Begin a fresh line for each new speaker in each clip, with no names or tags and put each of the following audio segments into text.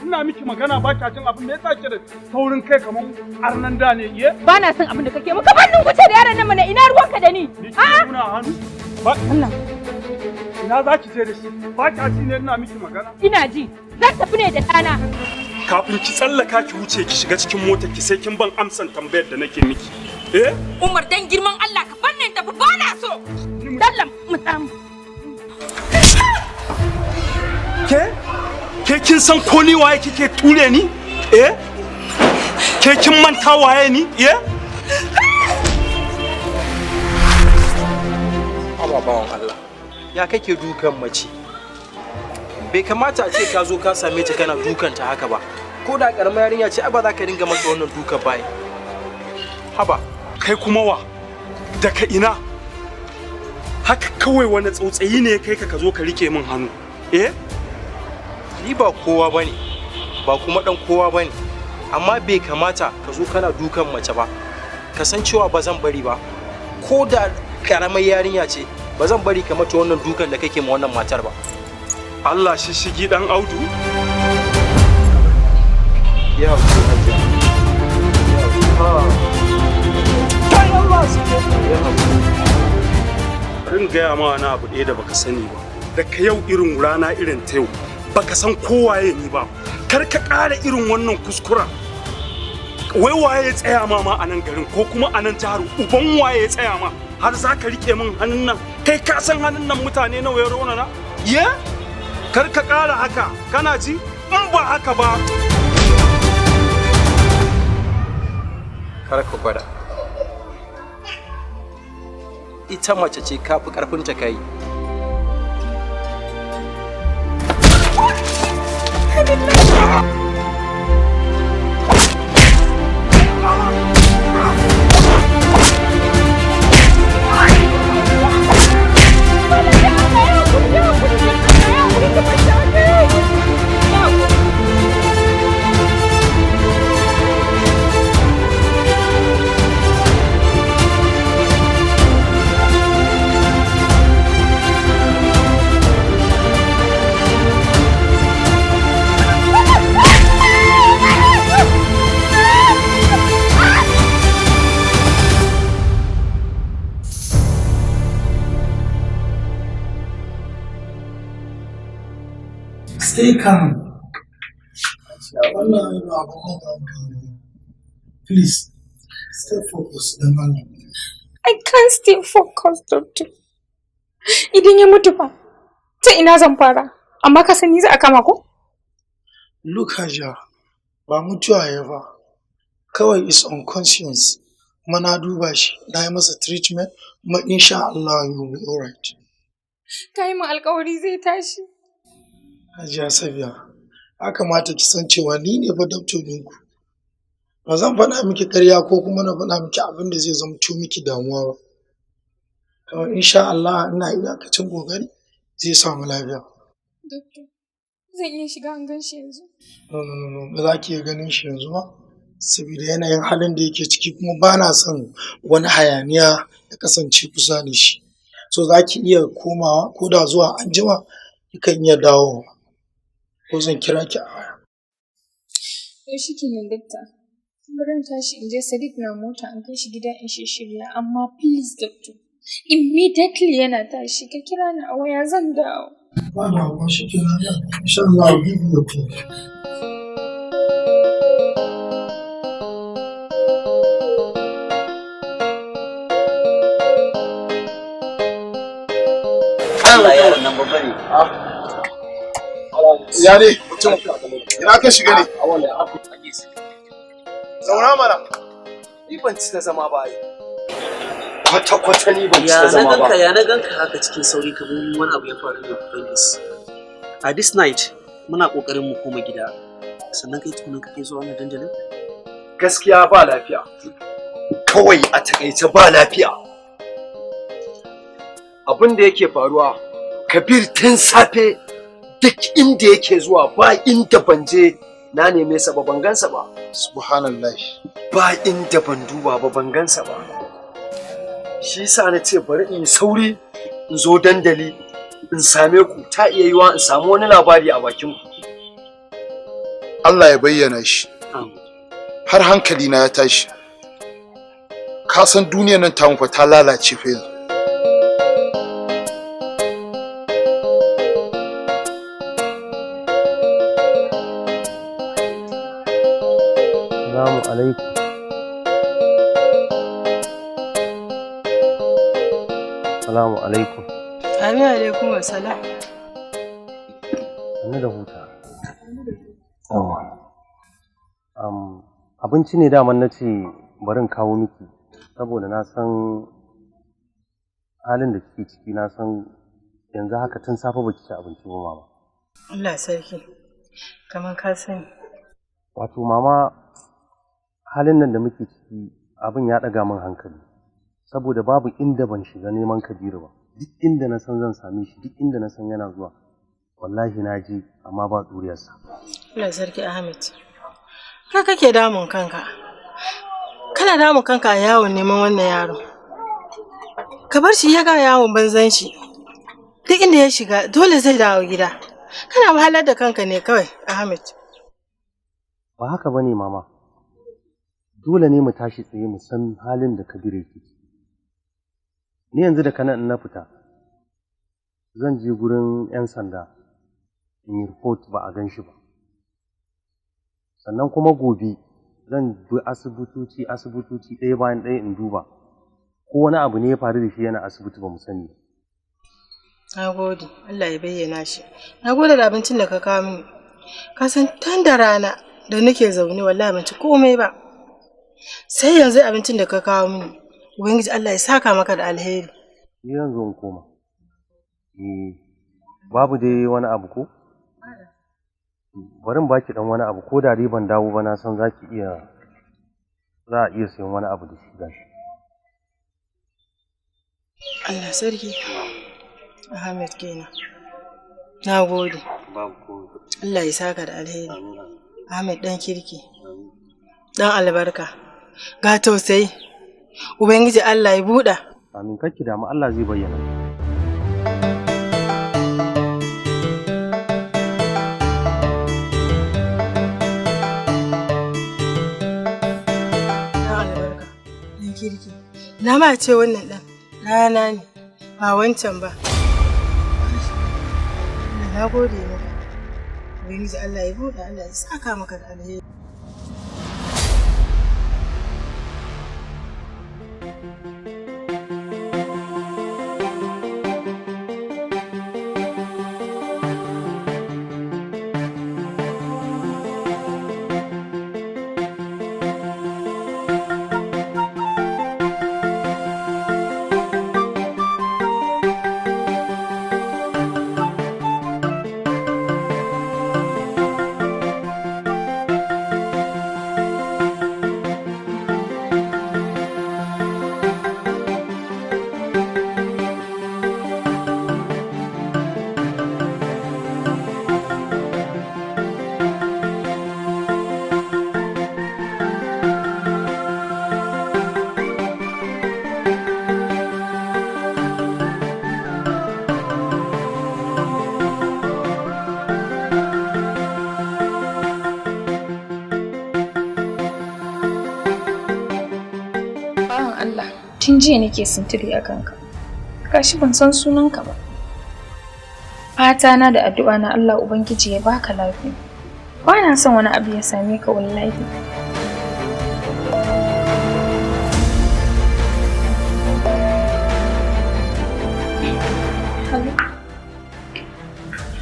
Ina miki magana ba kya jin abin me yasa kike da taurin kai kaman arnan da ne iye?
Ba na son abin da kake muka bannin wuce da yaron nan mana, ina ruwanka da ni?
Ni kike nuna hannu? Ba
Allah.
Ina za ki je da shi? Ba kya ji ne ina miki magana?
Ina ji. Zan tafi ne da ɗana.
Kafin ki tsallaka ki wuce ki shiga cikin motar ki, sai kin ban amsan tambayar da nake miki. Eh?
Umar, dan girman Allah ka bannin tafi, ba na so. Dallan mu samu.
Ke? Ke kin san ko ni waye kike ture ni? Eh? Ke kin manta waye ni? Eh?
Haba bawan Allah. Ya kake dukan mace? Bai kamata a ce ka zo ka same ta kana dukanta haka ba. Ko da karamar yarinya ce, ai ba za ka dinga mata wannan dukan ba. Haba.
Kai kuma wa? Daga ina? Haka kawai wani tsautsayi ne kai ka zo ka rike min hannu? Eh?
Ni ba kowa bane, ba kuma dan kowa bane. Amma bai kamata ka zo kana dukan mace ba. Ka san cewa ba zan bari ba. Ko da karamar yarinya ce, ba zan bari ka mata wannan dukan da kake ma wannan matar ba.
Allah shi shigi dan Audu.
Ya haƙuri, Hajiya.
Kai, Allah shi ya haƙuri. Bari in gaya ma wani abu ɗaya da baka sani ba. Daga yau irin rana irin ta yau, baka san kowaye ni ba. Kar ka ƙara irin wannan kuskura. Wai waye ya tsaya ma a nan garin ko kuma a nan jihar, uban waye ya tsaya ma har za ka rike min hannun nan? Kai ka san hannun nan mutane nawa ya raunana? Ye? Kar ka ƙara haka, kana ji? In ba haka ba.
Kar ka gwada. Ita mace ce, ka fi ƙarfinta kai.
Stay calm. Wannan ba abu ne da hankali ba. Please, stay focused don Allah.
I can't stay focused, doctor. Idan ya mutu fa, ta ina zan fara? Amma ka sani za a kama ko?
Look, Hajiya, ba mutuwa ya ba. Kawai is unconscious. Kuma na duba shi, na yi masa treatment, kuma insha Allah you will be alright.
Ka yi min alkawari zai tashi.
Hajiya Safiya, ya kamata ki san cewa ni ne fa doctor ɗinku. Ba zan faɗa miki ƙarya ko kuma na faɗa miki abin da zai zamto miki damuwa ba. Kawai insha Allah ina iyakacin ƙoƙari, zai samu lafiya.
Doctor, zan iya shiga in gan shi yanzu?
No, no, no, no, ba za ki iya ganin shi yanzu ba. Saboda yanayin halin da yake ciki, kuma ba na son wani hayaniya ya kasance kusa da shi. So za ki iya komawa, ko da zuwa anjima kikan iya dawowa. Ko zan kira ki a waya.
To shi kenan, doctor. Bari in tashi in je, Sadiq na mota, an kai shi gida in shirya, amma please doctor, immediately yana tashi ka kira ni a waya, zan dawo.
Ba damuwa, shi kenan. Insha Allah I'll give you a call.
Allah, yaran nan babba ne.
Ya ne mutum, ina ka shiga ne? Zauna mana.
Ni ban ci na zama ba ai.
Kwata-kwata ni ban
Ya
cika
na
zama
ganka
ba.
ya na ganka haka cikin sauri kamar wani abu ya faru ne Prince. A this night muna kokarin mu koma gida. Sannan kai tukunan kake zuwa wannan dandalin?
Gaskiya ba lafiya. Kawai a takaice ba lafiya. Abin da yake faruwa, Kabir tun safe duk inda yake zuwa ba inda ban je na neme sa ba, ban gansa ba.
Subhanallah.
Ba inda ban duba ba, ban gansa ba. Shi yasa na ce bari in yi sauri in zo dandali in same ku, ta iya yiwa in samu wani labari a bakin ku.
Allah ya bayyana shi. Har hankali na ya tashi. Ka san duniyar nan tamu fa ta lalace fa yanzu.
Salamu alaikum. Salamu alaikum.
Amin alaikum wa salam.
Sannu da huta. Yawwa. Abinci ne daman na ce bari in kawo miki saboda na san halin da kike ciki, na san yanzu haka tun safe baki ci abinci ba, mama.
Allah sarki. Kamar ka sani.
Wato mama, halin nan da muke ciki abin ya ɗaga min hankali saboda babu inda ban shiga neman Kabiru ba. Duk inda na san zan same shi, duk inda na san yana zuwa, wallahi na je amma ba ɗuriyarsa.
Allah sarki Ahmed. Kai kake damun kanka. Kana damun kanka a yawon neman wannan yaro. Ka bar shi ya ga yawon banzan shi. Duk inda ya shiga dole zai dawo gida. Kana wahalar da kanka ne kawai Ahmed.
Ba haka bane, mama. Dole ne mu tashi tsaye mu san halin da Kabiru yake ciki. Ni yanzu da kanan in na fita zan je gurin 'yan sanda in yi report ba a gan shi ba. Sannan kuma gobe zan bi asibitoci asibitoci ɗaya bayan ɗaya in duba ko wani abu ne ya faru da shi yana asibiti ba mu sani ba.
Na gode, Allah ya bayyana shi. Na gode da abincin da ka kawo mini. Ka san tun da rana da nake zaune wallahi ban ci komai ba. Sai yanzu abincin da ka kawo mini. Ubangiji Allah ya saka maka da alheri.
Ni zan zo in koma. Eh, babu dai wani abu ko? Bari in baki dan wani abu, ko da dai ban dawo ba na san zaki iya, za a iya sayan wani abu da shi, gashi.
Allah sarki. Ahmed kenan. Na gode.
Babu komai.
Allah ya saka da alheri. Ahmed dan kirki. Dan albarka. Ga tausayi. Ubangiji Allah ya buɗa.
Amin, kakki damu, Allah zai bayyana shi.
Dan albarka. Dan kirki. Na ma ce wannan dan ɗana ne ba wancan ba. Allah na gode maka. Ubangiji Allah ya buɗe, Allah ya saka maka da alheri.
Bawan Allah, tun jiya nake sintiri a kanka. Gashi ban san sunanka ba. Fata na da addu'a na Allah Ubangiji ya baka lafiya. Ba na son wani abu ya same ka wallahi. Hello.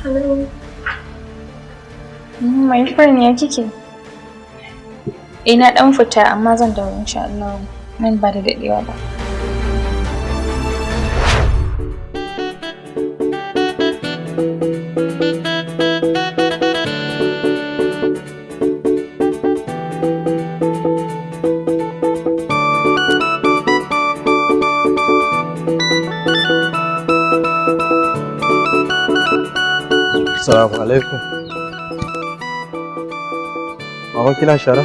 Hello. My friend, ya kike? Eh, na dan fita amma zan dawo insha Allah. Nan ba da daɗewa ba.
Assalamu alaikum. Mama kina shara?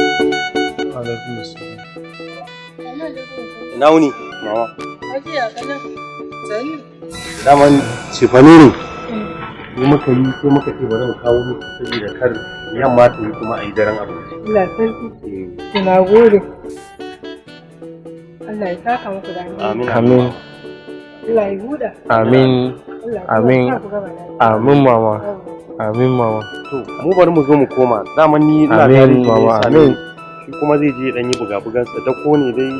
Alaikum assalam.
Ina wuni mama?
Lafiya kalau. Sannu.
Daman cefane ne. Mu muka yi sai muka ce bari mu kawo muku saboda kar yamma ta yi kuma a yi daren abinci.
Allah sarki. Na gode. Allah ya saka muku da alheri.
Amin.
Amin.
Allah ya huda.
Amin.
Allah kuma
Amin.
ya sa ku gama lafiya.
Amin mama. Amin mama.
To mu bari mu zo mu koma. Daman ni ina
Amin,
gareji ne ya
mama,
same ni.
amin.
Shi kuma zai je dan yi buga-bugansa da ko ne dai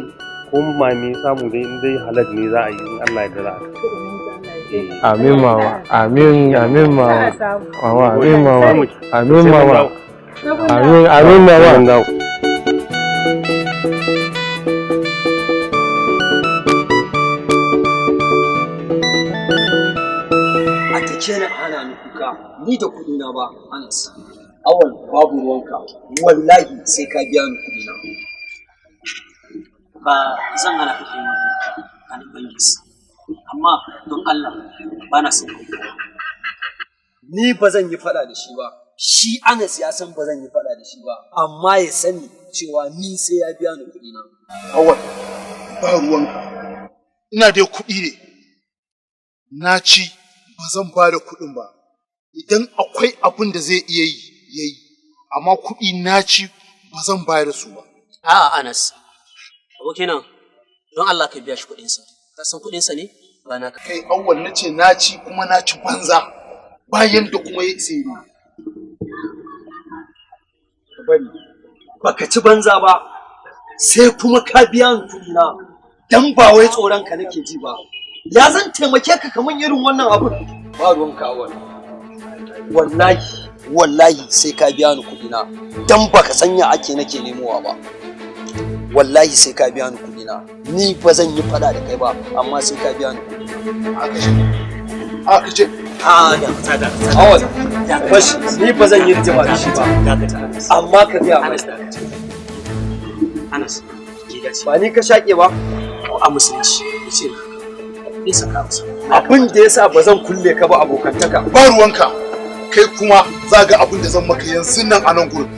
ko ma me samu dai in dai halal ne za a yi in Allah ya yarda za a
To, Ubangiji Allah ya taimaka.
Amin mama. Amin amin mama.
Za a samu.
Mama amin mama. Amin
Sai mun
mama.
dawo.
Sai kun dawo.
Amin amin
Sai
mama.
mun dawo.
A take ni a hana ni kuka ni da kuɗi na ba Anas. Awal babu ruwanka wallahi sai ka biya ni kuɗi na. Ba zan hana ka kai wannan kanin bangis amma don Allah ba na son kuka. Ni ba zan yi faɗa da shi ba. Shi Anas ya san ba zan yi faɗa da shi ba amma ya sani cewa ni sai ya biya ni kuɗi na.
Awal, ba ruwanka. Ina dai kuɗi ne. Na ci ba zan ba da kuɗin ba. Idan akwai abin da zai iya yi, ya yi. Amma kuɗi na ci ba zan bayar da su ba.
A'a Anas, abokina don Allah ka biya shi kuɗinsa. Ka san kuɗinsa ne? Ba naka.
Kai awwal na ce na ci kuma na ci banza. Bayan da kuma ya isa yi.
Ka bari. Baka ci banza ba sai kuma ka biya ni kuɗi na dan ba wai tsoron ka nake ji ba. Ya zan taimake ka kaman irin wannan abun? Ba ruwanka awal. Wallahi wallahi sai ka biya ni kuɗi na dan baka sanya ake nake nemowa ba. Wallahi sai ka biya ni kuɗi na. Ni ba zan yi faɗa da kai ba amma sai ka biya ni kuɗi na.
Aka ce. Aka ce.
A'a dakata dakata.
Awal, bashi ni ba zan yi rigima da shi ba.
Dakata Anas.
Amma ka biya mai.
Anas dakata. Anas, ke dace.
Ba ni ka shaƙe ba.
Ko a musulunci ya ce na haka. Bai saka masa.
Abin da yasa ba zan kulle ka ba abokantaka.
Ba ruwanka. Kai kuma za ga abin da zan maka yanzu nan a nan gurin.